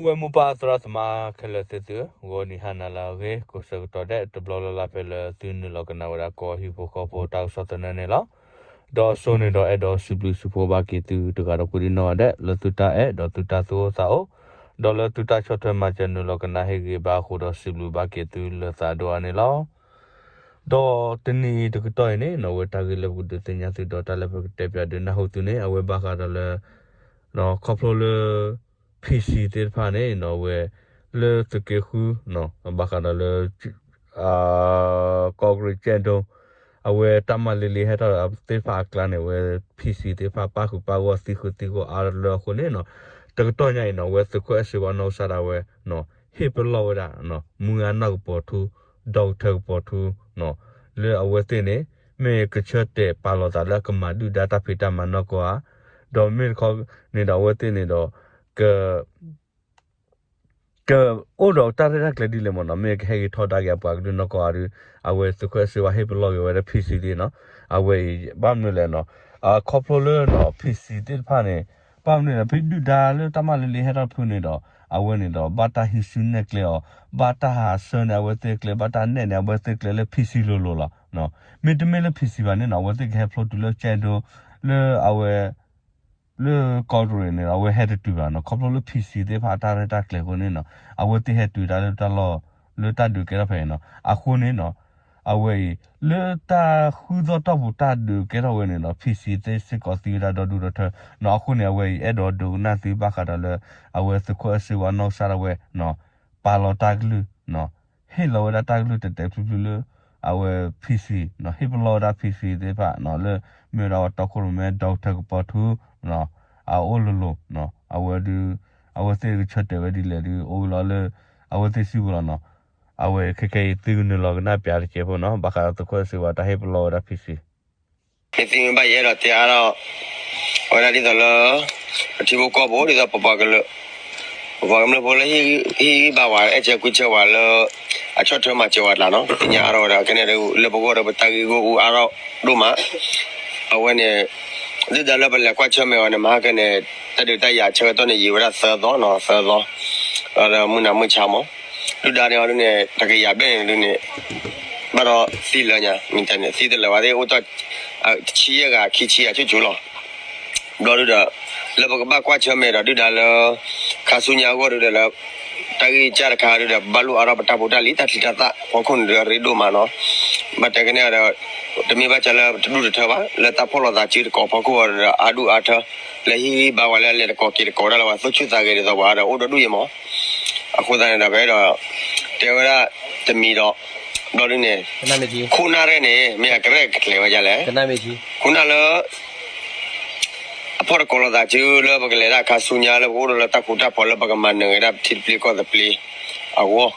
ဝဲမိၢ်ပၢ်သရၣ်သမါခဲလၢာ်သ့ၣ်သုဧၢ, ဂီၤနံၤဟါနၤလၢအဂ့ၤ ကိးဆၢကတီၢ်ဒဲး တဘျီလၢ်လၢ်ဖဲလၢသုနုာ်လီၤကနၣ်ဝဲဒၣ်ကီၢ်ဟံၣ်ဖိဃီဖိတၢ်ကစီၣ်သနၢၣ်န့ၣ်လီၤ. ဒီးအစိန့ၣ်ဒီးအဲၣ်ဒိးစံးဘျုးစံးဖှိၣ်ဘၣ်က့ၤသုတဂၤဒီးကိးဒံနီၢ်ဂၤဒဲး လၢသုတၢ်အဲၣ်ဒီးသုတၢ်သူၣ်အိၣ်သးအိၣ်, ဒီးလၢသုတၢ်ဆီၣ်ထွဲမၤစၢၤနုာ်လီၤကနၣ်ဟ့ၣ်ဂံၢ်ဘါအဃိဒီးစံးဘျုးဘၣ်က့ၤသုလၢသးဒိၣ်အါန့ၣ်လီၤ. ဒီးတနံၤအံၤတကတီၢ်အံၤန့ၣ် အဝဲတၢ်ဂ့ၢ်လၢပကဒုးသ့ၣ်ညါသုဒီးတၢ်လၢပကတဲပၠးဒုးနၢ်ဟူသုန့ၣ် အဝဲဘၣ်ဃးဒီးလၢ ခီဖျိလၢ PC သ့ၣ်တဖၣ်န့ၣ် အဝဲ လၢသုးက့ဃု ဘၣ်ဃးဒီးလၢ ကီၢ်ကရံးကဲၣ်ဒိ အဝဲတၢ်မၤလ့လ့ဟဲထီၣ်သ့ၣ်တဖၣ်အကျါန့ၣ် အဝဲ PC သ့ၣ်တဖၣ်ပၣ်ဃုာ်ပၣ်ဂီၢ်သံဃုာ်သံဂီၢ်အါလၢအဃိန့ၣ် တကတီၢ်ညါအံၤန့ၣ် အဝဲသုးခိၣ်အဲၣ်စ့ဝါနီၢ်ကစၢ်ဒၣ်ဝဲ ဟ့ၣ်ပလီၢ်ဝဲဒၣ် မုၢ်ဂၤနီၢ်ကပီၤထူ ဒီကထၢကပီၤထူ လၢအဝဲသ့ၣ်န့ၣ် မ့ၢ်ကဆၢတဲာ်ပာ်လီၤသးလၢအကမၤဒုၣ်ဒါတၢ်ဖံးတၢ်မၤနီၢ်ကီၢ်ဧါ, ဒီးမ့ၢ်တခီန့ၣ်ဒီးအဝဲသ့ၣ်န့ၣ်ဒီး က ကအိၣ်ဒီးတၢ်ရဲၣ်တၢ်ကျဲၤဒ်လဲၣ်မ့ၢ်နီၤ, မ့ၢ်ကဟဲက့ၤထီဒါက့ၤအပှၤကလုာ်နီၢ်ကီၢ်ဧါဒီး အဝဲသုးခိၣ်အဲၣ်စ့ဝါဟ့ၣ်ပလီၢ်က့ၤဝဲဒၣ် PC သ့ၣ်နီၤ, အဝဲအံၤ ဘၣ်မနုၤလဲၣ်နီၤ, ခီဖျိလၢနီၤ PC သ့ၣ်တဖၣ်န့ၣ် ဘၣ်မနုၤလဲၣ် ဖဲဒုၣ်ဒါလၢတၢ်မၤလ့လ့ဟဲထီၣ်တဖုန့ၣ်ဒီး အဝဲန့ၣ်ဒီး ဘၣ်တၢ်ဟံးစုနဲၣ်ကျဲအီၤ, ဘၣ်တၢ်ဟးဆၢန့ၢ်အဝဲသ့ၣ်ကျဲ ဘၣ်တၢ်နဲၣ်န့ၢ် အဝဲသ့ၣ်ကျဲလၢ PC လိၤလိၤလီၤ. မ့တမ့ၢ်လၢ PC ဘၣ်န့ၣ်နီၤ အဝဲသ့ၣ်ကဟဲဖျိတုၤလၢကၠဲၣ်ဒိ လၢအဝဲ လၢကီၢ်တရံးန့ၣ် အဝဲဟဲတတုၤဘၣ်နီၤ, ခီဖျိလၢ PC သ့ၣ်တဖၣ်အတၢ်ရဲၣ်တၢ်ကျဲၤအဃိန့ၣ်နီၤ အဝဲသ့ၣ်ဟဲတုၤတၢ်လၢတၢ်လီၢ် လၢတၢ်ဒုးကဲထီၣ်ဖဲအံၤနီၤ, အဃိန့ၣ်နီၤ အဝဲအံၤ လၢတၢ်ဃုသီၣ်တီၢ်ပူၤတၢ်ဒုးကဲထီၣ်ဝဲန့ၣ်ဒီး PC သ့ၣ်စ့ၢ်ကီးသံဝဲဒၣ်ဒီဒူၣ်ဒီထၢနီၤ, အဃိန့ၣ် အဝဲအံၤ အဲၣ်ဒိးဒိကနၣ်သုဘၣ်ဃးဒီးလၢ အဝဲသုးခိၣ်အဲၣ်စ့ဝါနီၢ်ကစၢ်ဒၣ်ဝဲ ပာ်လီၤတၢ်ကလုၢ် ဟ့ၣ်လီၤဝဲဒၣ်တၢ်ကလုၢ်တဲာ်တဲာ်ဖျုးဖျုးလၢ အဝဲ PC နီၤ, ဟ့ၣ်ပလီၢ်ဝဲဒၣ် PC သ့ၣ်တဖၣ်နီၤ လၢမ့ၢ်ဝဲဒၣ်ပှၤတီခိၣ်ရိၣ်မဲ ဒီကထၢကပီၤထူ အအိၣ်လိၤလိၤနီၤ, အဝဲဒုး အဝဲသ့ၣ်ကဆၢတဲာ်ဝဲဒ်လဲၣ်ဒုး အိၣ်ဝဲလီၤလၢ အဝဲသ့ၣ်စုပူၤလီၤနီၤ, အဝဲခဲခဲအံၤသုကနုာ်လီၤကနၣ်ပၠးတစဲးဖိနီၤ ဘၣ်ဃးဒီးသုးခိၣ်အဲၣ်စ့ဝါတၢ်ဟ့ၣ်ပလီၢ်ဝဲဒၣ် PC မ့ၢ်သ့မ့ၢ်ဘၣ်ယအဲၣ်ဒိးတဲအါထီၣ် အဝဲဒၣ်ဒ်သိးလၢ ပထံဖိကီၢ်ဖိဒ်သိးပပှၤကလုာ် ပပှၤကမျၢၢ်ဖိလၢဟ့ၣ်ဂံၢ်ဘါဝဲ အဲၣ်စၢၤကွံစၢၤဝဲလၢ အဆီၣ်ထွဲမၤစၢၤဝဲကျါနီၤ ပသ့ၣ်ညါအါထီၣ်ဝဲဒီး ကဲန့ၣ်လၢပဂီၢ်ဒီးပတၢ်ဂ့ၢ်ဂီၢ်အူအါထီၣ်ဒိၣ်မး အဝဲန့ၣ် ဒုၣ်ဒါလၢပလဲၤကွၢ်ဆၢၣ်မဲာ်အီၤန့ၣ် မဟါကန့ၣ် တၢ်ဒုးတၢ်ယၤဆၢကတီၢ်န့ၣ် ယံာ်ဝဲဒၣ်သၢသီနီၤ သၢသီ ဒီးမုၢ်နၤမုၢ်ဆါမး ဒုၣ်ဒါန့ၣ်အီၤဒ်န့ၣ် တကယၤဘျဲၣ်န့ၣ်ဒ်န့ၣ် ဘၣ်ဒီးသံလၢညါ မ့ၢ်တဲန့ၣ် သံတလၢာ်ဝဲသ့ၣ်အိၣ်တီၢ် ဆံယဲၢ်ဂၤ ခံဆံဂၤဆူၣ်ဆူၣ်လီၤ. ဘျီဒုဒီး လၢပကဘၣ်ကွၢ်ဆၢၣ်မဲာ်ဒီးဒုၣ်ဒါလၢ ခါဆူညါအဂီၢ်ဒုဒီးလၢ တၢ်ဂ့ၢ်ကၢ်တခါဒုဒီး ပဘၣ်လိၣ်အါထီၣ်ပတၢ်ဖိတၢ်လံၤ တၢ်ချံတၢ်သၣ် ဖီခိၣ်န့ၣ်ဒီးရ့ဒိၣ်မးနီၤ. ဘၣ်တဲကနဲဒီး တမ့ၢ်ဘၣ်ဆၢလၢတဒူၣ်တထၢဘၣ် လၢတၢ်ဖီၣ်လိာ်သးစုတကိးဖီခိၣ်အီၤဒီး အါဒူၣ်အါထၢ လၢဟံၣ်ဂံၢ်ဘါဝဲလၢအလဲၤတကိးက့ၤတကိးဒၣ်လၢၤဘၣ် သူၣ်ဆူၣ်သးဂဲၤဒ်သိးပှၤဒီးအိၣ်ဒီဒူၣ်ယဲမး အဃိသတးန့ၣ်ဒီး ပအဲၣ်ဒိး တဲဝဲဒၣ်တမံၤဒီး ဘျီဒုန့ၣ် ခိၣ်နၢ်ရဲၣ်န့ၣ် မ့ၢ်အကရဲၣ်ကကျဲၤဝဲဒ်လဲၣ်. ခိၣ်နၢ်လၢ အဖီၣ်တကိးလိာ်သးစုလၢပကလဲၤဒၣ်ခါဆူညါလၢပကအိၣ်ဒီးလၢတၢ်ဃူတၢ်ဖိးလၢပကမၤနၢၤဝဲဒၣ်ထံတပျ့ၤကီၢ်တပျ့ၤအဂီၢ်,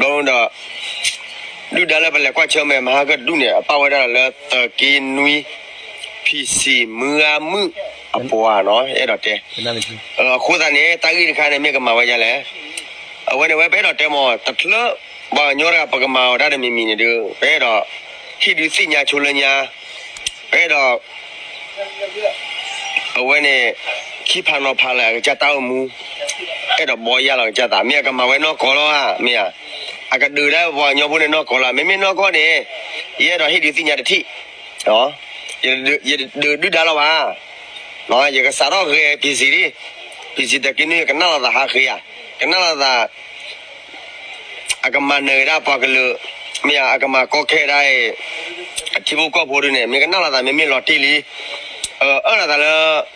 ဘျီဒုဒီး ဒုၣ်ဒါလၢပလဲၤကွၢ်ဆၢၣ်မဲာ်မဟါကဒူၣ်န့ၣ် အပာ်ဝဲဒၣ်လၢသုးက့နွံ ဖံဆံး မုၢ်ဂၤမုၣ်အပှၤနီၤ အဲၣ်ဒိးတဲ အဃိသတးန့ၣ် တၢ်ဂ့ၢ်တခါန့ၣ် မ့ၢ်ကမၤဝဲဒ်လဲၣ်. အဝဲန့ၣ်ဝဲပအဲၣ်ဒိးတဲမး တချုး ပှၤကညီတဂၤပကမၤအီၤတၢ်တမံၤမံၤန့ၣ်ဒီး ပအဲၣ်ဒိး ဟ့ၣ်ဒုးသ့ၣ်ညါဆိလၢညါ ပအဲၣ်ဒိး အဝဲန့ၣ် ခံဖးနီၤဖးလၢအကစၢ်တၢ်အိၣ်မူ အဲၣ်ဒိးဘီယၢ်လီၤကစၢ်သး မ့ၢ်အကမၤဝဲနီၢ်ကီၢ်လီၤဧါ မ့ၢ်ဧါ, အကဒုးဒၣ်ပှၤကညီဖိန့ၣ်နီၢ်ကီၢ်လီၤ မ့မ့ၢ်နီၢ်ကီၢ်န့ၣ် ယအဲၣ်ဒိးဟ့ၣ်ဒုးသ့ၣ်ညါတထံၣ် ယတဒုးဒုၣ်ဒါလီၤဘၣ်, ယကစးထီၣ်ဂဲၤ ဖံဆံး ဒ် ဖံဆံး တက့နွံ ကနၣ်လိာ်သးဟးဃ့ဧါ, ကနၣ်လိာ်သး အကမၤနၢၤဝဲဒၣ်ပှၤကလုာ်, မ့ၢ်ဧါ အကမၤကီခဲဒၣ်အံၤ, အထံဖိကီၢ်ဖိဒုန့ၣ် မ့ၢ်ကနၣ်လိာ်သးမ့မ့ၢ်လီၤတံၢ်လံ, အၢၣ်လီၤသးလၢ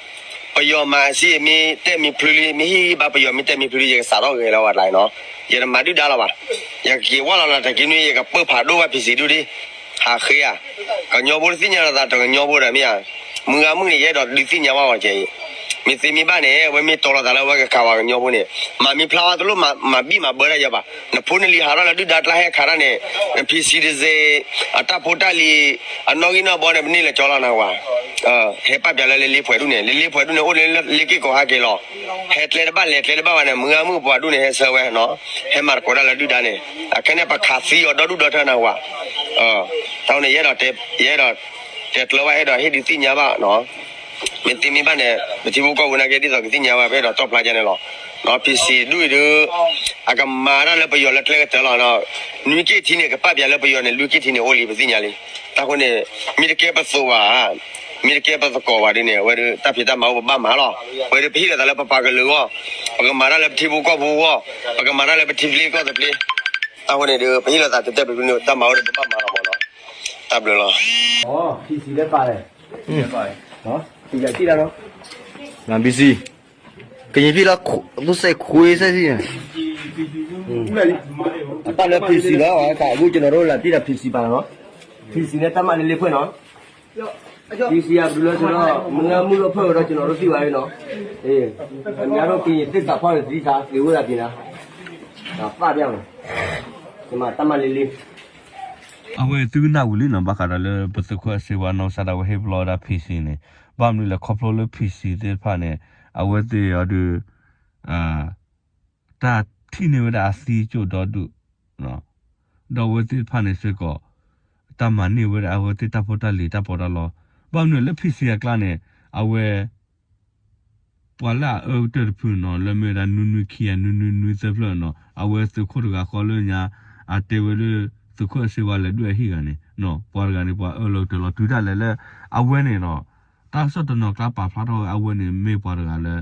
ပယီၤမၤအစံးမ့ၢ်တဲာ်မ့ၢ်ဖျုးလံ, မ့ၢ်ဟံၣ်ဘါပယီၤမ့ၢ်တဲာ်မ့ၢ်ဖျုးလံ ယကစးထီၣ်ဂဲၤလီၤဝဲဒၣ်နီၤ, ယတမၤဒုၣ်ဒါလီၤဘၣ်, ယကက့ၤဝဲလီၤလၢတက့နွံ ယကပၢၢ်ဖးဒိၣ်ဘၣ် ဖံဆံး ဒုဒ်, ဟးဃ့ဧါ, ကညီဖိတသ့ၣ်ညါလိာ်သးတကညီဖိဒီးမ့ၢ်ဧါ, မုၢ်ဂၤမုၣ်န့ၣ် ယအဲၣ်ဒိးဒုးသ့ၣ်ညါဘၣ်ဝဲကဲအံၤ, မ့ၢ်သ့မ့ၢ်ဘၣ်န့ၣ် အဝဲမ့ၢ်တီလိာ်သးလၢအဝဲကခးဝဲကညီဖိန့ၣ်, မၤမ့ၢ်ဖျါဝဲတလိၣ်မၤဘံၣ်မၤဘၢတၢ်ယၤဘၣ်, နဖိနလံၤဟးထီၣ်လၢဒုၣ်ဒါကျါဟဲခးတၢ်န့ၣ်, နဖံဆံးတစ့, အတၢ်ဖိတၢ်လံၤ, အနီၣ်ဂံၢ်နီၣ်ဘီန့ၣ် ပန့ၢ်လၢကၠီလီၤနဝၤ, ဟဲပာ်ပၠးလၢလ့လ့ပှဲၤဒူၣ်န့ၣ်, လ့လ့ပှဲၤဒူၣ်န့ၣ် အိၣ်လၢလ့က့ၢ်ကီးဟးက့ၤလီၤ, ဟဲကျဲတဘၣ်လဲၤကျဲတဘၣ်ဘၣ်န့ၣ် မုၢ်ဂၤမုၣ်ပှၤဒူၣ်န့ၣ် ဟဲဆၢဝဲနီၤ, ဟဲမၤတကိးတၢ်လၢဒုၣ်ဒါန့ၣ်, အခဲန့ၣ်ပခးသံအီၤဒီဒူၣ်ဒီထၢနဝၤ, တၢ်န့ၣ် ယအဲၣ်ဒိးတဲ, ယအဲၣ်ဒိးတဲကျၢၤဘၣ် အဲၣ်ဒိးဟ့ၣ်ဒုးသ့ၣ်ညါဘၣ်နီၤ, မ့ၢ်သ့မ့ၢ်ဘၣ်န့ၣ် ပထံဖိကီၢ်ဖိနာ်က့ ဒ်သိးကသ့ၣ်ညါဝဲ ပအဲၣ်ဒိးတီၣ်ဖျါဒ်န့ၣ်လီၤ. နီၤ ဖံစံးဒူၣ်အံၤဒီး အကမၤတၢ်လၢပယီၤလၢကျဲကတၢၢ်လီၤ. နွံက့ၣ်ထံန့ၣ် ကပာ်ပၠးလၢပယီၤန့ၣ် လွံၢ်က့ၣ်ထံန့ၣ်အိၣ်လံ ပသ့ၣ်ညါလံ. တၢ်ဃိန့ၣ် မ့ၢ်တကဲပသိးဘၣ် မ့ၢ်တကဲပသကိးဘၣ်ဒ်န့ၣ် အဝဲဒၣ်တၢ်ဖံးတၢ်မၤအိၣ်ပဘၣ်မၤလီၤ. ပဝဲဒၣ်ပဟ့ၣ်လီၤသးလၢပပှၤကလုာ်အဂီၢ်, ပကမၤတၢ်လၢပထံဖိကီၢ်ဖိအဂီၢ်, ပကမၤတၢ်လၢပထံပျ့ကီၢ်သပျ့. တၢ်ဃိန့ၣ်ဒီး ပဟ့ၣ်လီၤသးတတဲပူၤန့ၣ် တၢ်မၤအိၣ်ဒီးပဘၣ်မၤလီၤမးနီၤ. တၢ်ဘျုးလီၤ. ဖံစံးလၢပာ်လဲၣ်, ယၤစံးလီၤနီၤ, နဘံစံး, ကညီဖံလီၤ, သူစဲးခွ့စဲးစံးန့ၣ်, အတၢ်လၢဖံစံးလီၤ, အဂုၢ် ကျွန်တော်တို့ လာပြတာ ဖံစံးပါနော်, ဖံစံးန့ၣ် တၢ်မၤလၢလ့ၢ်ဖှဲၣ်နီၤ, ဖံစံးအဘျုးလၢဆၢဒီး မ့ၢ်မုၢ်လီၤဖှဲၣ်ဝဲဒီး ကျွန်တော်တို့ သိပါတယ်နော်, အများတို့ ကရင်သစ္စာဖောက်သည် သတိထား သေဝဲဒၣ်က့ၤနၤ, ပာ်ပြမယ်, တၢ်မၤလၢလ့ၢ် အဝဲသုကနၣ်ဝံၤလံနီၤ, ဘၣ်ဃးဒီးလၢပသုးခိၣ်စ့ဝါနီၢ်ကစၢ်ဒၣ်ဝဲဟ့ၣ်ပလီၢ်ဝဲဒၣ်ဖံစံးန့ၣ်, ဘၣ်မနုၤလဲၣ် ခီဖျိလၢဖံစံးသ့ၣ်တဖၣ်န့ၣ် အဝဲသ့ၣ်အံၤဒီး တၢ်ထံၣ်န့ၢ်ဝဲဒၣ်အသံကၠိၣ်ဒီဒူၣ်, ဒီးအဝဲသ့ၣ်တဖၣ်န့ၣ်စ့ၢ်ကီး တၢ်မၤန့ၢ်ဝဲဒၣ်အဝဲသ့ၣ်တၢ်ဖိတၢ်လံၤတၢ်ပီးတၢ်လီ, ဘၣ်မနုၤလၢဖံစံးအကျါန့ၣ် အဝဲ ပှၤလၢအအၢကတၢၢ်တဖုနီၤ လၢမ့ၢ်ဝဲဒၣ်နွံနွံခံဂၤ နွံနွံသၢဖျၢၣ်နီၤ, အဝဲသုးခိၣ်တဂၤဃီလၢညါ အတဲဝဲလၢ သုးခိၣ်စ့ဝါလဲၤဒွဲၣ်အဟံၣ်ဂၤန့ၣ် ပှၤတဂၤန့ၣ် ပှၤအၢလီၤကတၢၢ်လီၤ တုၤဒၣ်လဲာ်လၢ အဝဲန့ၣ်ဒီး တၢ်ကစီၣ်တနီၤကျါပာ်ဖျါထီၣ်ဝဲ အဝဲန့ၣ်မ့ၢ်ပှၤတဂၤလၢ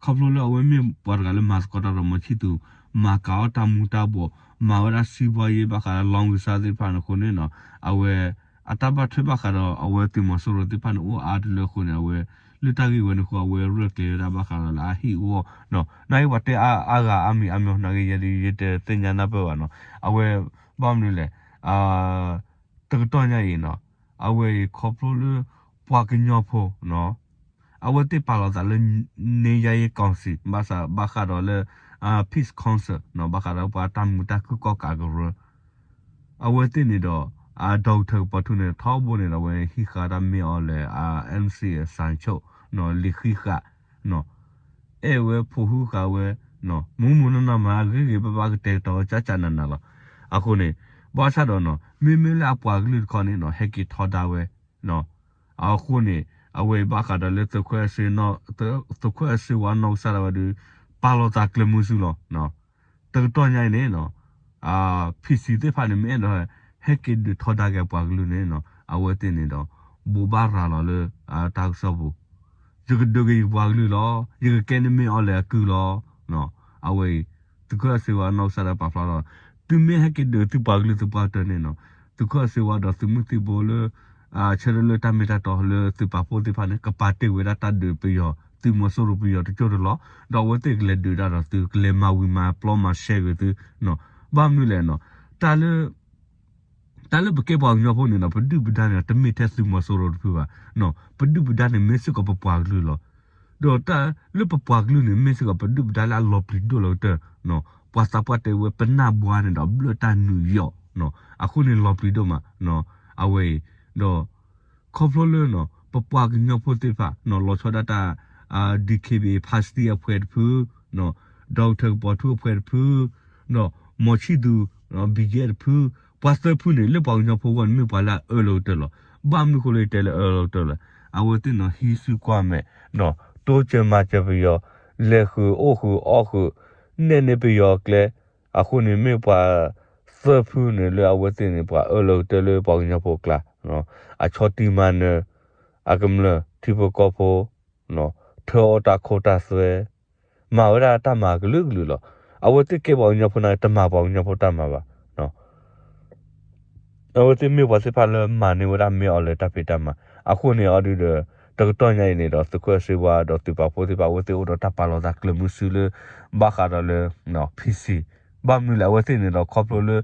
ခီဖျိလၢအဝဲမ့ၢ်ပှၤတဂၤလၢမၤသကိးတၢ်ဒီးမီၤဆံၣ်သူး, မၤကၤအီၣ်တၢ်မူၤတၢ်ဘှီး, မၤဝဲဒၣ်စံးဘီယ့ဘၣ်ဃးဒီး လောင်းကစား သ့ၣ်တဖၣ်န့ၣ်အဃိန့ၣ်နီၤ, အဝဲ အတၢ်ဘၣ်ထွဲဘၣ်ဃးဒီးအဝဲသုးမီၤစိရိၤသ့ၣ်တဖၣ်န့ၣ် အိၣ်အါတလၢအဃိန့ၣ် အဝဲ လၢတၢ်ဂ့ၢ်ဝဲန့ၣ်အဃိ အဝဲရဲၣ်ကျဲၤဝဲဒၣ်ဘၣ်ဃးဒီးလၢအဟံၣ်အဂီၢ်နီၤ, နာ်က့ပှၤတဲအါဂၤအါမံၤအါမျိၤ နာ်က့ယဲဒၣ်ယတသ့ၣ်ညါနၢ်ပၢၢ်ဘၣ်နီၤ, အဝဲ ဘၣ်မနုၤလဲၣ် တကတီၢ်ညါအံၤနီၤ, အဝဲအံၤခီဖျိလၢ ပှၤကညီဖိနီၤ, အဝဲသ့ၣ်ပာ်လီၤသးလၢ ငြိမ်းချမ်းရေးကောင်စီ ဘၣ်ဆၣ်ဘၣ်ဃးဒီးလၢ Peace Council နီၤ, ဘၣ်ဃးဒီးပှၤတၢ်မုာ်တၢ်ခုၣ်ကီၣ်ကးကရၢ, အဝဲသ့ၣ်န့ၣ်ဒီး အ Doctor ကပီၤထူန့ၣ် ထီဘိန့ၣ်ဒီး အဝဲဟံးဃာ်တၢ်မ့ၢ်အီၤလဲၣ် အ M C အစၢ်ဆိၣ်နီၤ လံာ်ဃံးဃာ်နီၤ, အဲၣ်ဝဲဖိးဟုဃာ်ဝဲ မူးမူးနီၢ်နီၢ်မး ဂ့ၤဂ့ၤဘၣ်ဘၣ် ကတဲာ်ကတီၤကၠးကၠးနးနးလီၤ. အဃိန့ၣ် ဘၣ်ဆၣ်ဒီးနီၤ မ့မ့ၢ်လၢအပှၤကလုာ်တခီန့ၣ်နီၤ ဟဲက့ၤထီဒါဝဲနီၤ, အဃိန့ၣ် အဝဲအံၤဘၣ်ဃးဒီးလၢ သုးခိၣ်အဲၣ်စ့ဝါနီၢ်ကစၢ်ဒၣ်ဝဲဒီး ပာ်လီၤသးကျၢၤမုဆူလီၤ. တကတီၢ်ညါအံၤန့ၣ်နီၤ P C သ့ၣ်တဖၣ်န့ၣ် မ့ၢ်အဲၣ်ဒိးဟဲက့ၤဒုးထီဒါက့ၤအပှၤကလုာ်န့ၣ်နီၤ အဝဲသ့ၣ်န့ၣ်ဒီး ဘိးဘၣ်ရၤလီၤလၢ တၢ်ကစီၣ်ပူၤ, ယကဒုးက့ၤယပှၤကလုာ်လီၤ, ယကကဲန့ၢ်မ့ၢ်အီၤလဲၣ်အကုၢ်လီၤ. အဝဲအံၤ သုးခိၣ်အဲၣ်စ့ဝါနီၢ်ကစၢ်ဒၣ်ပာ်ဖျါထီၣ်, သုမ့ၢ်ဟဲက့ၤဒုးသုပှၤကလုာ်သုပှၤကတၢၢ်န့ၣ်နီၤ သုးခိၣ်အဲၣ်စ့ဝါဒီးသုးမုၢ်သံၣ်ဘိလၢ ဆၢထၢၣ်လၢတၢ်မ့ၢ်တၢ်တီလၢသုးပာ်ဖှိၣ်သ့ၣ်တဖၣ်န့ၣ် ကပာ်တ့ၢ်ဝဲဒၣ်တၢ်ဒုးပယီၤ သုးမီၤစိရိၤပယီၤတကၠိၢ်တလီၢ်, ဒီးအဝဲသ့ၣ်ကလဲၤဒုးဒၣ်ဒီးသု ကလဲၤမၤဝံၤမၤပျီမၤရှဲဂ့ၤသု, ဘၣ်မနုၤလဲၣ်နီၤ တၢ်လၢ တၢ်လၢပကဲပှၤကညီဖိန့ၣ်နီၤ ပဒုၣ်ပဒါန့ၣ် တမ့ၢ်ထဲသုးမီၤစိရိၤတဖုဘၣ်, ပဒုၣ်ပဒါန့ၣ် မ့ၢ်စ့ၢ်ကီးပပှၤကလုာ်လီၤ. ဒီးတၢ်လၢပပှၤကလုာ်န့ၣ် မ့ၢ်စ့ၢ်ကီးပဒုၣ်ပဒါလၢအလီၤပျံၤဒိၣ်လီၤကတၢၢ်, ပှၤသးပှၢ်တဲဝဲပနၢ်ဘှါန့ၣ်ဒီးဘျၢၣ်တၢ်နုာ်ယီၣ်, အဃိန့ၣ်လီၤပျံၤဒိၣ်မး, အဝဲအံၤ ဒီး ခီဖျိလၢ ပပှၤကညီဖိသ့ၣ်တဖၣ် လီၤဆီဒၣ်တၢ် D K B A ဖါစတံအဖှဲးတဖု, ဒီကထၢၣ်ကပီၤထူအဖှဲးတဖု, ဒီးမီၤဆံၣ်သူး ဘံယဲၢ်တဖု, ပှၤသၢဖုန့ၣ် လၢပှၤကညီဖိအဂီၢ်န့ၣ် မ့ၢ်ပှၤလၢအအၢလီၤကတၢၢ်လီၤ. ဘၣ်မနုၤအဃိလၢယတဲလၢအအၢလီၤကတၢၢ်လဲၣ်, အဝဲသ့ၣ်န့ၣ် ဟံးစုကွၢ်မဲာ် တိစၢၤမၤစၢၤပယီၤ, လဲၤဃုာ်အိၣ်ဃုာ်အီၣ်ဃုာ်, နဲၣ်န့ၢ်ပယီၤကျဲ, အဃိန့ၣ်မ့ၢ်ပှၤသၢဖုန့ၣ်လၢအဝဲသ့ၣ်န့ၣ် ပှၤအၢလီၤကတၢၢ်လၢပှၤကညီဖိအကျါ, အဆီတံၢ်မၤနၢၤ, အကမျၢၢ်ထံဖိကီၢ်ဖိ, ထၢအီၣ်တၢ်ခိတၢ်သွဲ, မၤဝဲဒၣ်တၢ်မၤကလုာ်ကလုာ်လီၤ. အဝဲသ့ၣ်ကဲပှၤကညီဖိန့ၣ် တမၤပှၤကညီဖိတၢ်မၤဘၣ်. အဝဲသ့ၣ်မ့ၢ်ပှၤသ့ၣ်တဖၣ်လၢမၤန့ၢ်ဝဲဒၣ်မ့ၢ်အီၤလဲၣ်တၢ်ဖံးတၢ်မၤ, အဃိန့ၣ်အီၤဒုဒီး တကတီၢ်ညါအံၤန့ၣ်ဒီး သုးခိၣ်အဲၣ်စ့ဝါဒီးသုးပာ်ဖှိၣ်သ့ၣ်တဖၣ် အဝဲသ့ၣ်အိၣ်ဒီးတၢ်ပာ်လီၤသးကျၢၤမုဆူလၢ ဘၣ်ဃးဒီးလၢ P C, ဘၣ်မနုၤလဲၣ် အဝဲသ့ၣ်န့ၣ်ဒီးခီဖျိလၢ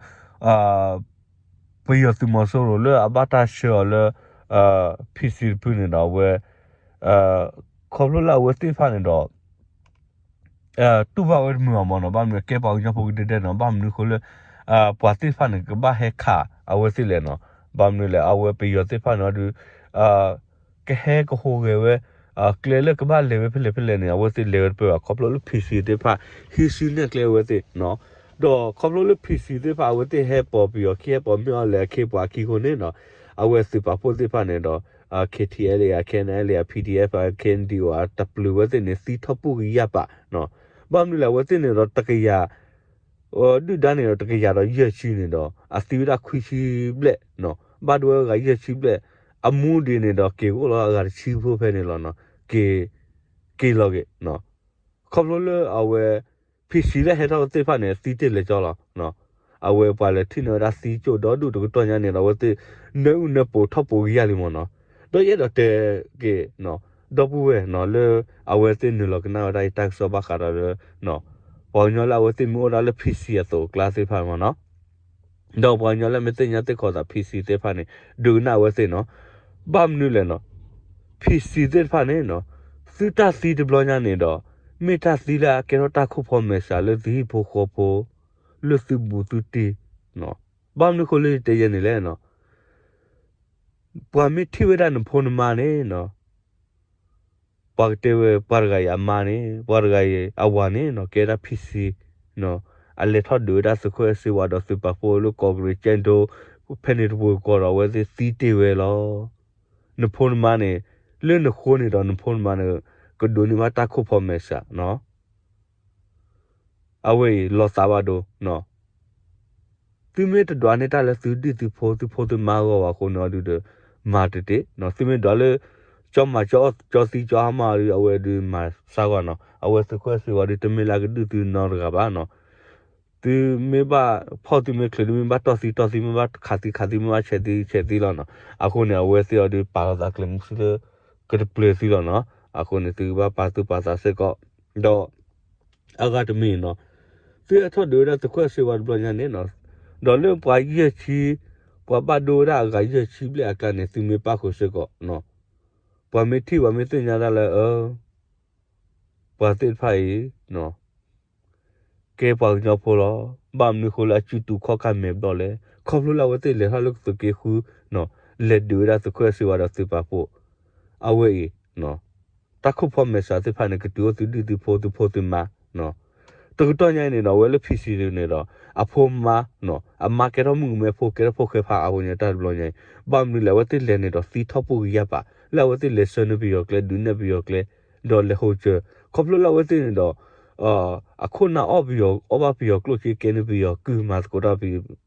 ပယီၤသုးမီၤစိရိၤလၢအဘၣ်တၢ်ဆှၢအီၤလၢ P C တဖုန့ၣ်ဒီးအဝဲ ခီဖျိလၢအဝဲသ့ၣ်တဖၣ်န့ၣ်ဒီး တူၢ်ဘၣ်ဝဲတမုာ်အီၤမးနီၤ, ဘၣ်မနုၤကဲပှၤကညီဖိကဒဲဒဲနီၤ, ဘၣ်မနုၤအဃိလၢ ပှၤသ့ၣ်တဖၣ်န့ၣ် ကဘၣ်ဟဲခးအဝဲသ့ၣ်လဲၣ်နီၤ, ဘၣ်မနုၤလဲၣ် အဝဲပယီၤသ့ၣ်တဖၣ်န့ၣ်ဒီး ကဟဲကဟူးဂဲၤဝဲ ကျဲလၢကဘၣ်လဲၤဝဲဖဲလဲၣ်ဖဲလဲၣ်န့ၣ် အဝဲသ့ၣ်လဲၤဝဲတပၢၢ်ဘၣ်, ခီဖျိလၢ P C သ့ၣ်တဖၣ် ဟံးစုနဲၣ်ကျဲအဝဲသ့ၣ်နီၤ, ဒီးခီဖျိလၢ P C သ့ၣ်တဖၣ် အဝဲသ့ၣ်ဟဲပိာ်ပယီၤခံ ဟဲပိာ်မ့ၢ်အီၤလဲၣ်အခ့အပှၤခံအဃိန့ၣ်နီၤ, အဝဲသုးပာ်ဖှိၣ်သ့ၣ်တဖၣ်န့ၣ်ဒီး KTLA အ KNLA အ PDF အ KNDO အတပျုာ်ဝဲသ့ၣ်န့ၣ် သံထီၣ်ပူၢ်ကယၢ်ပာ်နီၤ. ဘၣ်မနုၤလဲၣ် အဝဲသ့ၣ်န့ၣ်ဒီးတကယၤ ဒုၣ်ဒါန့ၣ်ဒီးတကယၤဒီးယဲၢ်ဆံန့ၣ်ဒီး အသံဝဲဒၣ်ခွံဆံဘျဲၣ်နီၤ. ဘၣ်ဒိဝဲအဂၤယဲၢ်ဆံဘျဲၣ် အမူဒံးန့ၣ်ဒီးက့ၤအိၣ်လီၤအဂၤတဆံဖိဖဲန့ၣ်လီၤနီၤ. က့ၤ က့ၤလီၤက့ၤနီၤ. ခီဖျိလၢအဝဲ ဖံဆံးလၢဟဲထီၣ်သ့ၣ်တဖၣ်န့ၣ် သံတ့ၢ်လဲၤကၠီလီၤ. အဝဲပှၤလဲၤထံၣ်န့ၢ်ဝဲဒၣ်သံကၠိၣ်ဒီဒူၣ်တကတီၢ်ညါန့ၣ်ဒီး အဝဲသ့ၣ် နၢအုၣ်နၢပူၤထီၣ်ပူၤကယၢ်လံမ့ၢ်နီၤ. ဒီးယအဲၣ်ဒိးတဲက့ၤ ဒီပုၢ်ဝဲၢ်နီၤ လၢအဝဲသ့ၣ်နုာ်လီၤကနၣ်ဝဲဒၣ်အံၤတၢ်ကစီၣ်ဘၣ်ဃးဒီးလၢ ပှၤကညီလၢအဝဲသ့ၣ်မ့ၢ်အိၣ်ဒၣ်လၢဖံဆံးအသိးအကျါသ့ၣ်တဖၣ်မ့ၢ်နီၤ. ဒီးပှၤကညီလၢမ့ၢ်သ့ၣ်ညါသ့ၣ်ခီသးဖံဆံးသ့ၣ်တဖၣ်န့ၣ် ဒုးကနၣ်အဝဲသ့ၣ်နီၤ. ဘၣ်မနုၤလဲၣ်နီၤ. ဖံဆံးသ့ၣ်တဖၣ်န့ၣ်နီၤ သုတၢ်သံတဘျီညါန့ၣ်ဒီး မ့ၢ်တၢ်သံလၢအကဲထီၣ်တၢ်ခိၣ်ဖီမဲာ်ဆှးလၢသုဟံၣ်ဖိဃီဖိ လၢသုဘူးသုတံၢ်နီၤ. ဘၣ်မနုၤဃိလၢယတဲယဲန့ၣ်လဲၣ်နီၤ. ပှၤမ့ၢ်ထံၣ်ဝဲဒၣ်နဖိနမါန့ၣ်နီၤ ပှၤကတဲဝဲပှၤတဂၤအံၤအမါန့ၣ် ပှၤတဂၤအံၤအဝၤန့ၣ်နီၤ ကဲဒၣ်ဖံဆံးနီၤ အလဲၤထီၣ်ဒုးဝဲဒၣ်သုးခိၣ်အဲၣ်စ့ဝါဒီးသုးပာ်ဖှိၣ်လၢကီၢ်ကရ့းကၠဲၣ်ဒိ ဖဲန့ၣ်တပူၤဃီဒီးအဝဲသ့ၣ်သံတ့ၢ်ဝဲလီၤ. နဖိနမါန့ၣ် လၢနဃိန့ၣ်ဒီးနဖိနမါန့ၣ် ကဒိးန့ၢ်ဘၣ်တၢ်ခိၣ်ဖီမဲာ်ဆှးနီၤ. အဝဲအံၤလီၤသးဘၣ်ဒိနီၤ. သုမ့ၢ်တဒွးန့ၢ်တၢ်လၢသုဒုၣ်သုဖိသုဖိသုမါအဂီၢ်ဘၣ်အဃိန့ၣ်အီၤဒုးဒီး မၤတတ့ၢ်နီၤ. သုမ့ၢ်ဒွးလၢ ကၠီမၤကၠီအီၣ်ကၠီသံကၠီအါမးအီၤဒုး အဝဲဒုးမၤစၢ်ဂီၢ်နီၤ. အဝဲသုးခိၣ်အဲၣ်စ့ဝါဒုးတမ့ၢ်လၢအကဒုၣ်သုနီတဂၤဘၣ်နီၤ. သုမ့ၢ်ဘၣ်ဖီၣ်သုမ့ၢ်ချၢး သုမ့ၢ်ဘၣ်တီၢ်သံတီၢ်သံ မ့ၢ်ဘၣ်ခးသံခးသံ မ့ၢ်ဘၣ်ဆဲးသံဆဲးသံလီၤနီၤ. အဃိန့ၣ် အဝဲသ့ၣ်အီၤဒုးပာ်လီၤသးကျဲးမုၢ်ဆူၣ်လၢ ကတပျဲၤသုလီၤနီၤ. အဃိန့ၣ် သုကဘၣ်ပာ်သူၣ်ပာ်သးစ့ၢ်ကီး ဒီး အဂၤတမံၤနီၤ, သုဟဲထီၣ်ဒုးဝဲဒၣ်သုးခိၣ်အဲၣ်စ့ဝါတဘျီညါန့ၣ်နီၤ, ဒီးလၢပှၤယဲၢ်ဆံ, ပှၤဘၣ်ဒိဝဲဒၣ်အဂၤယဲၢ်ဆံဘျဲၣ်အကျါန့ၣ် သုမ့ၢ်ပၣ်ဃုာ်စ့ၢ်ကီး, ပှၤမ့ၢ်ထံၣ်ပှၤမ့ၢ်သ့ၣ်ညါဒၣ်လၢ ပှၤသ့ၣ်တဖၣ်အံၤ ကဲပှၤကညီဖိလီၤ. ဘၣ်မနုၤဃိလၢအစုတူာ်ခီၣ်ခါမဲာ်ဘျီၣ်လဲၣ်, ခီဖျိလၢအဝဲသ့ၣ်လဲၤထီၣ်လၢသုးက့ဃု, လဲၤဒုးဝဲဒၣ်သုးခိၣ်အဲၣ်စ့ဝါဒီးသုးပာ်ဖှိၣ်, အဝဲအံၤ တၢ်ခိၣ်ဖီမဲာ်ဆှးသ့ၣ်တဖၣ်န့ၣ် ကတုၤအိၣ်သုဒုၣ်သုဖိသုဖိသုမါ, တကတီၢ်ညါအံၤန့ၣ်ဒီး အဝဲလၢ ဖံဆံး န့ၣ်ဒီး အဖိမါ, အမါကဲထီၣ်မုၣ်ကမဲဖိ ကဲထီၣ်ဖိၣ်ဃဲဖးအါဖိညါတၢ်တဘျီညါအံၤ, ဘၣ်မနုၤလဲၣ် အဝဲသ့ၣ်လဲၤန့ၣ်ဒီးသံထီၣ်ပူၣ်ကယၢ်ပာ်, လၢအဝဲသ့ၣ်လဲၤဆှၢန့ၢ်ပယီၤကျဲ ဒုးနဲၣ်ပယီၤကျဲ, ဒီးလဲၤဟိစၢၤ, ခီဖျိလၢအဝဲသ့ၣ်န့ၣ်ဒီး အခိၣ်နၢ်အီၣ်ပယီၤ အီၣ်ဘၣ်ပယီၤကျိၣ်စ့ ကဲန့ၢ်ပယီၤကုၢ်မၤသကိးတၢ်ပ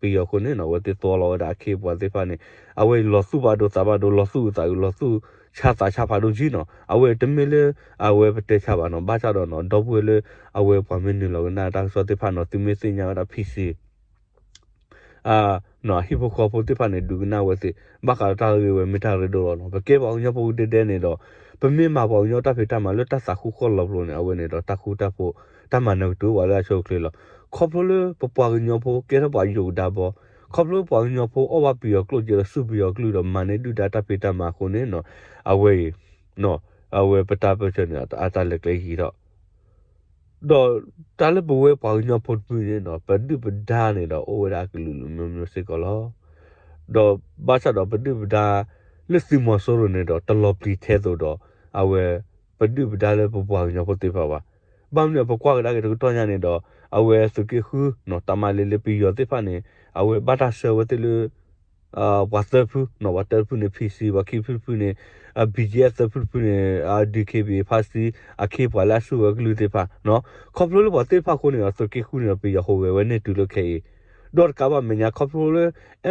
ယီၤအဃိန့ၣ်နီၤ, အဝဲသ့ၣ်သီလီၤဝဲဒၣ်အခ့အပှၤသ့ၣ်တဖၣ်န့ၣ်, အဝဲအံၤလီၤသူၣ်ဖးဒိၣ်သးဖးဒိၣ် လီၤသူၣ်အုးသးအုး လီၤသူၣ်ဆါသးဆါဖးဒိၣ်ကံနီၤ, အဝဲတမ့ၢ်လၢ အဝဲပတဲဆါဘၣ်နီၤ, ဘၣ်ဆၣ်ဒီးနီၤ ဒီပုၢ်ဝဲၢ်လၢ အဝဲပှၤမ့ၢ်နုာ်လီၤကနၣ်တၢ်ကစီၣ်သ့ၣ်တဖၣ်နီၤ သုမ့ၢ်သ့ၣ်ညါဝဲဒၣ် ဖံဆံး ဟံၣ်ဖိဃီဖိသ့ၣ်တဖၣ်န့ၣ် ဒုးကနၣ်ဝဲသ့ၣ်, ဘၣ်ဃးဒီးတၢ်ဂ့ၢ်ဝဲမ့ၢ်တၢ်ရ့ဒိၣ်လီၤနီၤ, ပကဲပှၤကညီဖိကဒဲဒဲန့ၣ်ဒီး ပမ့ၢ်မၤပှၤကညီတၢ်ဖံးတၢ်မၤလၢတၢ်သးခုဃီလီၤပလိာ်န့ၣ် အဝဲန့ၣ်ဒီးတၢ်ဃူတၢ်ဖိး တၢ်မၤနၢၤကတုၤပှၤလၢအဆိအချ့လီၤ. ခီဖျိလၢပပှၤကညီဖိကဲထီၣ်ပှၤယိာ်ကဒါဘီ, ခီဖျိလၢပှၤကညီဖိအီၣ်ဘၣ်ပယီၤကျိၣ်စ့ဒီးစူၢ်ပယီၤကလုၢ်ဒီးမၤန့ၢ်ဒုၣ်ဒါတၢ်ဖံးတၢ်မၤအဃိန့ၣ်နီၤ, အဝဲအံၤ အဝဲပတၢ်ပၢၢ်ဆၢန့ၣ် အတၢ်လဲၤကျဲယံၤထီၣ် ဒီးတၢ်လၢပဝဲပှၤကညီဖိတဖုန့ၣ်ဒီး ပဒုၣ်ပဒါန့ၣ်ဒီး အိၣ်ဝဲဒၣ်အကလုာ်လုာ်မျိုးမျိုးစ့ၢ်ကီးလီၤ. ဒီးဘၣ်ဆၣ်ဒီးပဒုၣ်ပဒါ လၢသုးမီၤစိရိၤန့ၣ်ဒီး တလီၤပျံၤထဲသိးဒီး အဝဲ ပဒုၣ်ပဒါလၢပပှၤကညီဖိသ့ၣ်တဖၣ်ဘၣ်. ဘၣ်မနုၤပကွၢ်ကဒါက့ၤတကတီၢ်ညါန့ၣ်ဒီး အဝဲသုးက့ဃု တၢ်မၤလ့လၢပယီၤသ့ၣ်တဖၣ်န့ၣ် အဝဲဘၣ်တၢ်ဆှၢဝဲသ့ၣ်လၢ ပှၤသၢဖု, ပှၤတၢတဖုန့ၣ် ဖံဆံး, ပှၤခံဖုတဖုန့ၣ် BGF, သၢဖုတဖုန့ၣ် DKBA ဖါစံ, အခ့အပှၤလၢအစုၣ်ဝဲကလုၢ်သ့ၣ်တဖၣ်, ခီဖျိလၢပှၤသ့ၣ်တဖၣ်အဃိန့ၣ်ဒီး သုးက့ဃုန့ၣ်ဒီး ပယီၤဟူးဂဲၤဝဲန့ၢ်တုၤလၢခဲအံၤ, ဒီးတကးဘၣ်မဲာ်ညါခီဖျိလၢ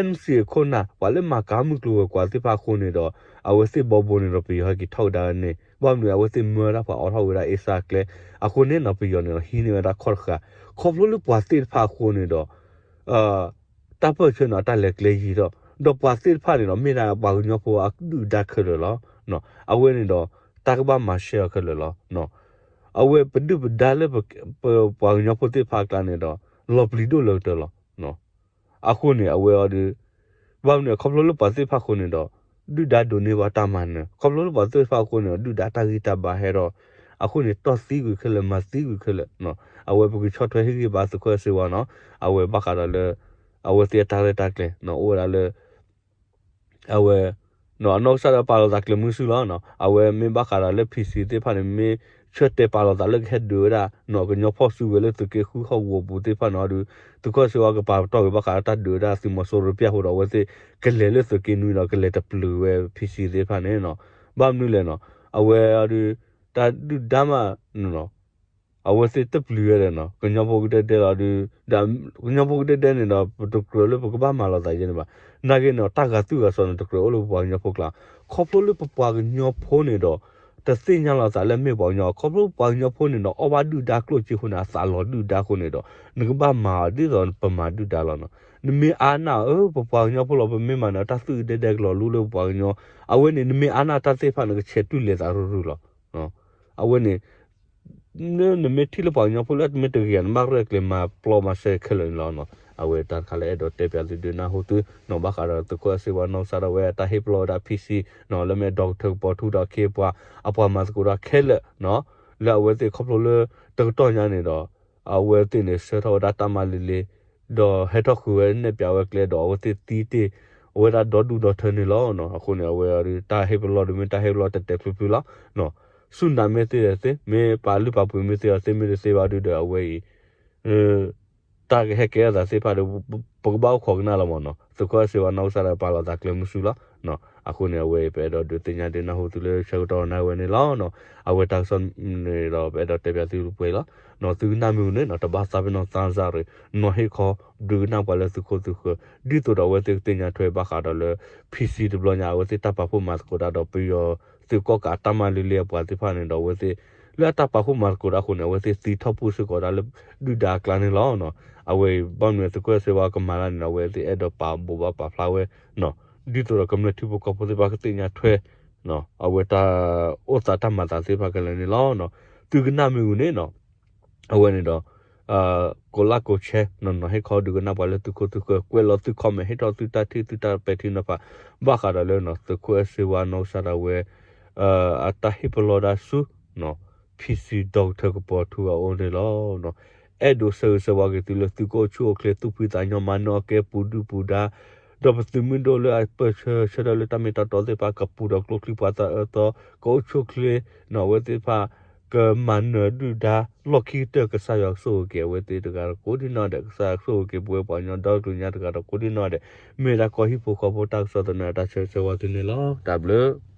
NCA အခိၣ်နၢ် ပှၤလၢမၤကါမုၢ်ကျိၤဝဲၤကွာ်သ့ၣ်တဖၣ်အဃိန့ၣ်ဒီး အဝဲသ့ၣ်ဘီဘိန့ၣ်ဒီး ပယီၤဟဲက့ၤထီၣ်ကဒါဝဲန့ၣ် ဘၣ်မနုၤအဝဲသ့ၣ်မၢဝဲဒၣ်ပှၤအိးထီၣ်ဝဲဒၣ်အ့စၢ်ကျဲ, အဃိန့ၣ်ဒီး ပယီၤန့ၣ်ဒီး ဟံးန့ၢ်ဝဲဒၣ်ခီၣ်တဃာ်, ခီဖျိလၢပှၤသ့ၣ်တဖၣ်အဃိန့ၣ်ဒီး တၢ်ပၢၢ်ဆၢန့ၣ် အတၢ်လဲၤကျဲယံၤထီၣ်, ဒီးပှၤသ့ၣ်တဖၣ်န့ၣ်ဒီး မ့ၢ်ဒၣ်ပှၤကညီဖိအဒုၣ်ဒါခဲလၢာ်လီၤ. အဝဲန့ၣ်ဒီး တၢ်ကဘၣ်မၤရှဲအီၤခဲလၢာ်လီၤ. အဝဲပဒုၣ်ပဒါလၢ ပပှၤကညီဖိသ့ၣ်တဖၣ်အကျါန့ၣ်ဒီး လီၤပျံၤဒိၣ်လၢကတၢၢ်လီၤ. အဃိန့ၣ် အဝဲအီၤဒီး ဘၣ်မနုၤခီဖျိလၢပှၤသ့ၣ်တဖၣ်အဃိန့ၣ်ဒီး ဒုၣ်ဒါဒိးန့ၢ်ဘၣ်တၢ်မၤနၢၤ, ခီဖျိလၢပှၤသ့ၣ်တဖၣ်အဃိန့ၣ်ဒီး ဒုၣ်ဒါတၢ်ဂံၢ်တၢ်ဘါဟဲထီၣ်, အဃိန့ၣ် တီၢ်သံကွံာ်ခဲလၢာ် မၤသံကွံာ်ခဲလၢာ်, အဝဲပကဆီၣ်ထွဲဟ့ၣ်ဂံၢ်ဘါသုးခိၣ်အဲၣ်စ့ဝါနီၤ, အဝဲဘၣ်ဃးဒီးလၢ အဝဲသ့ၣ်အတၢ်ရဲၣ်တၢ်ကျဲၤ အိၣ်ဝဲဒၣ်လၢ အဝဲ အနီၢ်ကစၢ်ဒီးပာ်လီၤသးကျဲးမုၢ်ဆူၣ်လီၤ. အဝဲမ့ၢ်ဘၣ်ဃးဒီးလၢ ဖံဆံး သ့ၣ်တဖၣ်န့ၣ် မ့ၢ် ဆၢတဲာ်ပာ်လီၤသးလၢကဟဲဒုးဝဲဒၣ် ကညီဖီၣ်စုကဝဲၤလၢသုးက့ဃုဟီၣ်ကဝီၤပူၤသ့ၣ်တဖၣ်န့ၣ်ဒီး သုးခိၣ်စ့ဝါကပာ်ပတီၢ်က့ၤဘၣ်ဃးတၢ်ဒုးဝဲဒၣ်သုးမီၤစိရိၤပျၢ်အဃိဒီး အဝဲသ့ၣ်ကလဲၤလၢသုးက့နွံဒီးကလဲၤတပျုၤဝဲ ဖံဆံသ့ၣ်တဖၣ်န့ၣ်နီၤ. ဘၣ်မနုၤလဲၣ်နီၤ အဝဲအီၤဒီး တၢ်ဒုၣ်ဒါမး အဝဲသ့ၣ်တပျုၤဝဲဒီးနီၤ ကညီဖိကဒဲကဒဲလီၤဒီး ကညီဖိကဒဲကဒဲန့ၣ်ဒီး ပတကြၢးလၢပကဘၣ်မၤလီၤသးယဲန့ၣ်ဘၣ်. နာ်က့န့ၣ် တၢ်ဂာ်သူၣ်ဂာ်စီၤန့ၣ် တကြၢးအိၣ်လၢပပှၤကညီဖိကျါ, ခီဖျိလၢပပှၤကညီဖိန့ၣ်ဒီး တသ့ၣ်ညါလီၤသးလၢမ့ၢ်ပှၤကညီ, ခီဖျိပပှၤကညီဖိန့ၣ်ဒီး အီၣ်ဘၣ်ဒုၣ်ဒါကျိၣ်စ့အဃိန့ၣ် အသးလီၤဒုၣ်ဒါအဃိန့ၣ်ဒီး နကဘၣ်မၤအီၤဒ်သိးပမၤဒုၣ်ဒါလီၤနီၤ. နမ့ၢ်အါန့ၢ်အီၤ ပပှၤကညီဖိလီၤ ပမ့ၢ်မၤန့ၣ် တၢ်သူၣ်အုးဒဲဒဲကလီၤလူလၢပပှၤကညီ, အဝဲန့ၣ် နမ့ၢ်အါန့ၢ်တၢ်သ့ၣ်တဖၣ် နကဆဲးတူၢ်လဲၤသးရုၢ်ရုၢ်လီၤ. အဝဲန့ၣ် နမ့ၢ်ထံၣ်လၢပှၤကညီဖိလၢတမ့ၢ်တဂ့ၤ နဘၣ်ရဲၣ်ကျဲၤမၤပျီမၤစဲခဲလၢာ်န့ၣ်လီၤ. အဝဲတၢ်တခါလၢအဲၣ်ဒိးတဲပၠးသုဒုးနၢ်ဟူသုနီၤ ဘၣ်ဃးဒီးသုးခိၣ်အဲၣ်စ့ဝါနီၢ်ကစၢ်ဒၣ်ဝဲ တၢ်ဟ့ၣ်ပလီၢ်ဝဲဒၣ် ဖံဆံ လၢမ့ၢ် ဒီကထၢၣ်ကပီၤထူဒီးအခ့အပှၤ အပှၤမၤသကိးတၢ်ခဲလၢာ်နီၤ, လၢအဝဲသ့ၣ်ခီဖျိလၢ တကတီၢ်ညါန့ၣ်ဒီး အဝဲသ့ၣ်န့ၣ် ဆှၢထီၣ်ဝဲဒၣ်တၢ်မၤလ့လ့ ဒီးဟဲထီၣ်ဃုာ်ဝဲနဲၣ်ပၠးဝဲကျဲဒီး အဝဲသ့ၣ်သံတ့ၢ် အဝဲဒၣ်ဒီဒူၣ်ဒီထၢန့ၣ်လီၤ. အဃိန့ၣ် အဝဲအီၤဒီး တၢ်ဟ့ၣ်ပလီၢ်ဒီး မ့ၢ်တၢ်ဟ့ၣ်ပလီၢ်တဲာ်တဲာ်ဖျုးဖျုးလီၤ. စူၢ်နာ်မ့ၢ်သ့ဒီးသ့, မ့ၢ်ပာ်လုၢ်ပာ်ပှ့ၤမ့ၢ်သ့ဒီးသ့, မ့ၢ်တသ့ဘၣ်ဒုဒီး အဝဲအံၤ တၢ်ကဟဲကဲထီၣ်သးသ့ၣ်တဖၣ်ဒီး ပကဘၣ်အိၣ်ခိးကနၣ်လီၤမ့ၢ်နီၤ. သုးခိၣ်အဲၣ်စ့ဝါနီၢ်ကစၢ်ဒၣ်ပာ်လီၤသးကျဲမုၢ်ဆူလီၤ.အဃိန့ၣ် အဝဲအံၤ ပအဲၣ်ဒိးဒုးသ့ၣ်ညါဒုးနၢ်ဟူသုလၢဆၢကတီၢ်နၢ်ဝဲန့ၣ်လီၤ. အဝဲတၢ်ကစီၣ်န့ၣ်ဒီး ပအဲၣ်ဒိးတဲပၠးသုပှဲၤလီၤ. သုကနၣ်မ့ၢ်ဂ့ၤန့ၣ်နီၤ တဘၣ်သးပ့ၤနီၣ်သးစၢ်ရ့ၣ် နီၤဟ့ၣ်ခီ ဒုးကနၣ်ပှၤလၢသုခိၣ်သုဃၢၤ ဒ်သိးဒီးအဝဲသ့ၣ်ကသ့ၣ်ညါထွဲဘၣ်ဃးဒီးလၢ ဖံဆံတဘျီညါ အဝဲသ့ၣ်တၢ်ပာ်ဖှိၣ်မၤသကိးတၢ်ဒီးပယီၤသုးကီၣ်ကးတၢ်မၤလ့လ့အပှၤသ့ၣ်တဖၣ်န့ၣ်ဒီး အဝဲသ့ၣ် လၢအတၢ်ပာ်ဖှိၣ်မၤသကိးတၢ်အဃိန့ၣ် အဝဲသ့ၣ်သံထီၣ်ပှိၢ်စ့ၢ်ကီးဒၣ်လၢဒုၣ်ဒါအကျါန့ၣ်လီၤ. အဝဲအံၤ ဘၣ်မနုၤသုးခိၣ်အဲၣ်စ့ဝါကမၤတၢ်န့ၣ်ဒီး အဝဲသ့ၣ်အဲၣ်ဒိးပာ်ဘိးဘၣ်ပာ်ဖျါဝဲ ဒ်သိးဒီးကမျၢၢ်ထံဖိကီၢ်ဖိသ့ၣ်တဖၣ်ကသ့ၣ်ညါထွဲ အဝဲတၢ်အိၣ်သးတၢ်မၤသးသ့ၣ်တဖၣ်ခဲလၢာ်န့ၣ်လီၤ. သုကနၣ်မ့ၢ်ဂ့ၤန့ၣ်နီၤ အဝဲန့ၣ်ဒီး ကိးlikeကိးshare နီၤ နီၤဟ့ၣ်ခီဒုးကနၣ်ပှၤလၢသုခိၣ်သုဃၢၤ ကွဲးလီၤသု comment ဟ့ၣ်ထီၣ်သုတၢ်ထံၣ်သုတၢ်ပဲာ်ထံနီၤဖး ဘၣ်ဃးဒီးလၢသုးခိၣ်အဲၣ်စ့ဝါနီၢ်ကစၢ်ဒၣ်ဝဲ အတၢ်ဟ့ၣ်ပလီၢ်ဒၣ်ဆူ ဖံဆံ ဒီကထၢၣ်ကပီၤထူအအိၣ်န့ၣ်လီၤ. အဲၣ်ဒိးဆၢဂ့ၤဆၢဝါက့ၤသုလၢသုကအိၣ်ဆူၣ်အိၣ်ချ့ သူၣ်ဖှံသးညီ မၤနၢၤအီၣ်ကဲပူၤဒုၣ်ပူၤဒါ ဒီးပသုးမုၢ်ဒိၣ်လၢအပၢၢ်ဆၢဆၢထၢၣ်လၢတၢ်မ့ၢ်တၢ်တီသ့ၣ်တဖၣ် ကပူၤဒီးကျိချံမျိာ်သၣ်အၢသီ ကအိၣ်ဆူၣ်အိၣ်ချ့ နီၤ အဝဲသ့ၣ်တဖၣ် ကမၤနၢၤဒုၣ်ဒါ လီၢ်ခံကတၢၢ် ကစၢ်ယွၤကဆိၣ်ဂ့ၤက့ၤအဝဲသ့ၣ်တဂၤဒီးကိးဒံနီၢ်ဒဲး ကစၢ်ယွၤကဆိၣ်ဂ့ၤက့ၤပဝဲပှၤကညီဒီတကလုာ်ညါတဂၤဒီးကိးဒံနီၢ်ဒဲး မ့ၢ်ဒၣ်ကီၢ်ဟံၣ်ဖိဃီဖိတၢ်ကစီၣ်သနၢၣ်တၢ်ဆၢဂ့ၤဆၢဝါသုန့ၣ်လီၤ. တၢ်ဘျုး